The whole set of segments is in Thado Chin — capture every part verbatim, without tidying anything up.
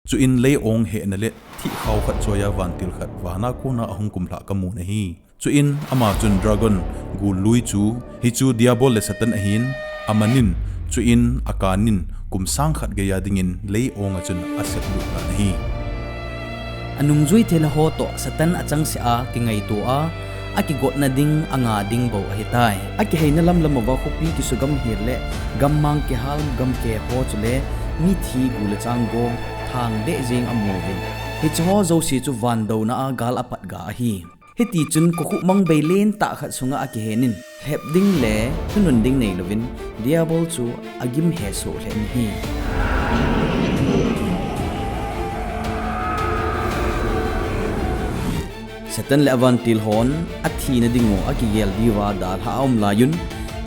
Chuin lei-ong hehna le thihkhao khat choiya vantil khat vana kona ahung kumlhah kamun ahi. Chuin ama chun dragon gul lui chu, hichu Diabol le Satan ahin, amanin, chuin akanin, kum sang khat geiya dingin lei-onga chun aseplut tan ahi. Anungjui thilha ho toh Satan achangseh a kingaito a, akigotna ding anga ding bou ahitai. Akiheina lamlam uva khopi kisugam hel le gammang kihal gamkeh ho chule mithi gu le chang go thang deh jeng amu uvin. Hiche ho jouse chu van douna a gal apat ga ahi. Hitichun kokhuh mangbei lentah khat sunga akihenin, lhep ding le thunun ding neilouvin, Diabol chu agim hesoh lheh in ahi. Satan le avantil hon athina dingu akigel diuva dalhah a aum laiyun,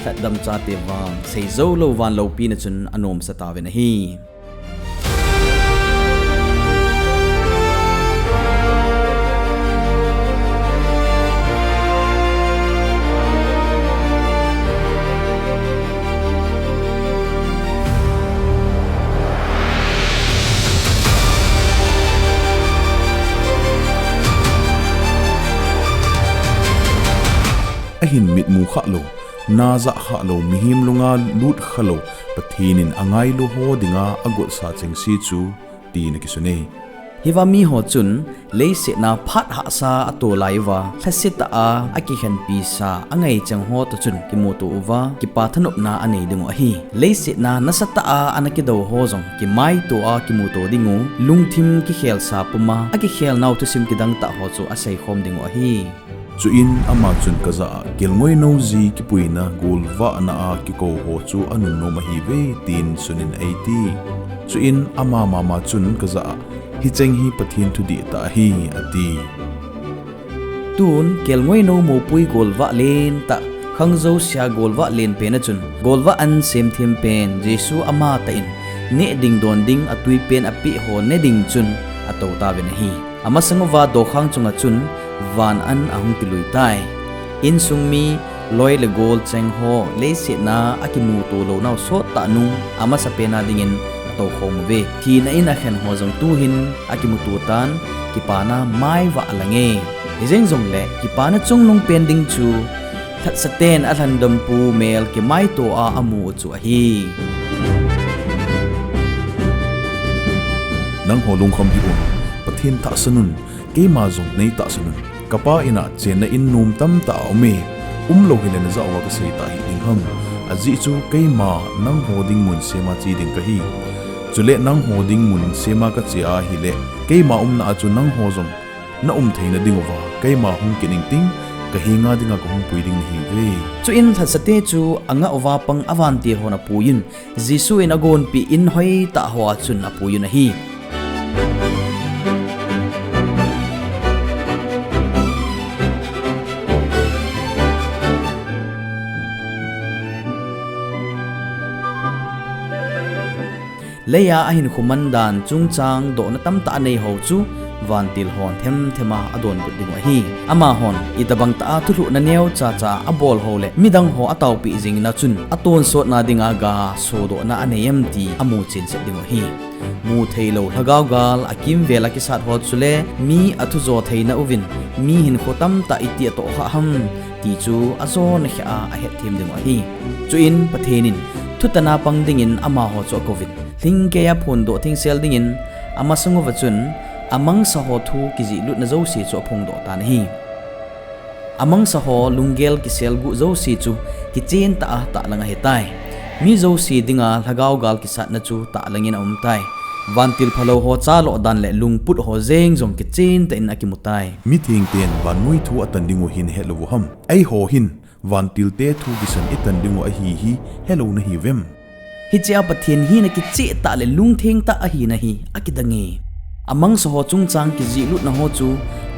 lhatdam chate vang seijou lou van loupina chun anomsa tauvin ahi. Ahin mitmu khalou, najah khalou, mihem lunga lut khalou, Pathen in angailu ho dinga agotsa chengse chu, tin akisun e. Hiva miho chun, leiset a phat hahsa ato lai uva, lhasetah a akikhenpisa angai cheng ho toh chun kimuto uva, kipa thanopna anei dingu ahi. Leiset a nasatah a ana kidou ho jong kimaito a kimuto dingu, lungthim kikhelsa puma akikhelnau thusim kidangtah ho chu aseikhom dingu ahi. Chuin ama chun kajah a, kelngoinou ji kipuina golvahna a kikou ho chu anunnom ahiuve, tin sunin eiti. Chuin ama mama chun kajah a, hicheng hi Pathen thudihtah ahi, ati. Tun kelngoinou mopui golvah lentah, khang jousea golvah lenpena chun, golvah an semthem pen Jesu amatah in neh ding don ding atwi pen apeh ho ne ding chun atou tauvin ahi. Amasang uva dokhang chunga chun van an ahung kilui tai. Insung mi loi le gol cheng ho leiset a akimuto lounau sottah nung amasapen a dingin atoukhom uve. Thina in akhen ho jong tuhin akimuto tan, kipana maivah alange. Hijeng jongle kipana chungnung pen ding chu lhatsaten alhandampu mel kimaito a amu u chu ahi. Nangho lungkham hih un, Pathen tahsan un, keima jong neitahsan un. Kapa in a chenna in nom tamtah aume, umlou hile najah uva kasei tah hih ding ham. Ajeh chu keima nangho ding mun sema che ding kahi. Chule nangho ding mun sema kache ahile, keima umna a chu nangho jong naum theina dinguva keima hung kit ingting, kahenga dinga kahung pui ding nahiuve. Chuin lhatsate chu angah uva pang avantil hon apuiyun, Jesu in agonpeh in hoitah hoa chun apuiyun ahi. Leiya ahinkho man dan chungchang dohna tamtah anei ho chu vantil hon themthema adonbut dingu ahi. Amahon itobang tah a thulhuhna neocha cha abol ho le midang ho ataopeh jingna chun atonsotna dinga ga sodohna anei em ti amuchen set dingu ahi. Mutheilou lhagao gal akimvel a kisat ho chule mi athujo theina uvin mi hinkho tamtah iti atohkhah ham ti chu ajona kheh a ahetthem dingu ahi. Chuin Pathen in thutanna pang dingin amaho chu akouvin, lhingkeiya phondoh thengsel dingin amasang uva chun amangsaho thu kijehlutna jouse chu aphongdoh tan ahi. Amangsaho lunggel kiselguh jouse chu kichentah a tahlang ahitai. Mi jouse dinga lhagao gal kisatna chu tahlangin aumtai. Vantil phalou ho chaloh dan le lungput ho jeng jong kichentah in akimutai. Mithengten vannoi thu atan dingu hi nahetlou u ham? Eiho hin vantilte thu kisan itan dingu ahi hi helou nahiuvem? Hichea Pathen hina kichehtah le lungthengtah ahina hi akidange. Amangsaho chungchang kijehlutna ho chu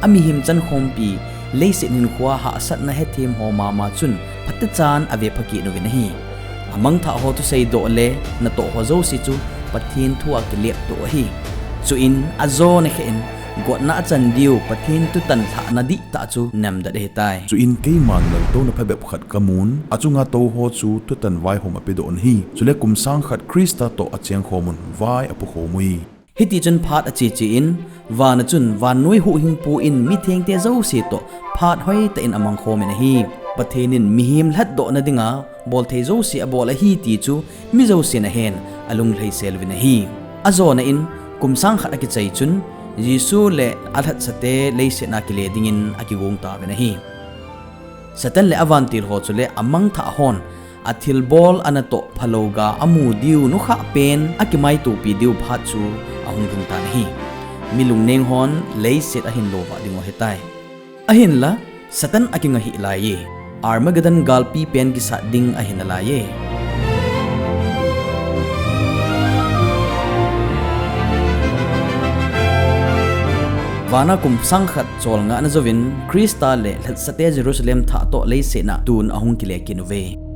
amihem chankhompi, leiset hinkhoa hahsatna hethem ho mama chun phatechan avepha kit uvin ahi. Amangthah ho thuseidoh le natoh ho jouse chu Pathen thua kileptoh ahi. Chuin ajona kheh in gotna achan diu Pathen thutan lhahna dihtah chu nemdet ahitai. Chuin keiman laltouna phabep khat kamun, achunga touho chu thutan vaihom apedoh un ahi. Chule kum sang khat Christa toh achengkhom un vai apukhom ui. Hitichun phat acheche in, vana chun vannoi huhhingpu in mithengte jouse toh phat hoitah in amangkhom in ahi. Pathen in mihem lhatdohna dinga bolthei jouse abol ahi ti chu mi jousen ahen, alunglhaisel uvin ahi. Ajona in, kum sang khat akichai chun, Jesu le alhatsate leiset a kile dingin akigong tauvin ahi. Satan le avantil ho chule amangthah hon athilbol anatoh phalou ga amu diu nukhah pen akimaitopi diu phat chu ahung lhung tan ahi. Mi lungneng hon leiset ahin lovah dingu ahitai. Ahinla, Satan akinga hih laiye. Armageddon galpi pen kisat ding ahi nalaiye. Vana kum sang khat cholngahna jouvin Christa le lhatsate Jerusalem thah toh leiset a tun ahung kile kit uve.